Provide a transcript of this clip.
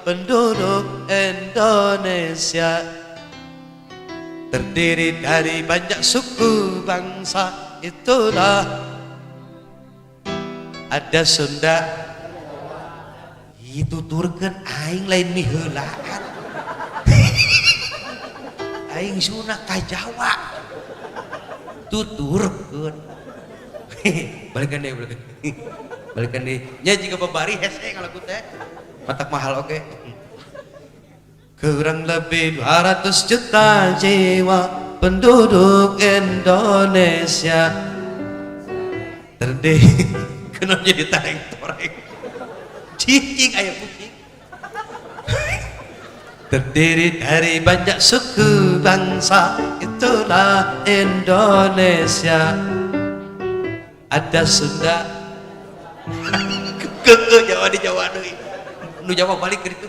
penduduk Indonesia. Terdiri dari banyak suku bangsa, itulah ada Sunda. Itu turkeun aing, lain miheulaan. Aing Sunda ka Jawa. Tuturkeun. Balikan deh, balikan. Balikan deh. Nya jika babari hese ngalagu teh. Matak mahal oke. Kurang lebih 200 juta jiwa penduduk Indonesia. Terdiri kenapa jadi tareng toreng? Cicing aya kucing. Terdiri dari banyak suku bangsa, itulah Indonesia. Ada Sunda. Ke Jawa di Jawa deui. Nu Jawa balik ke ditu.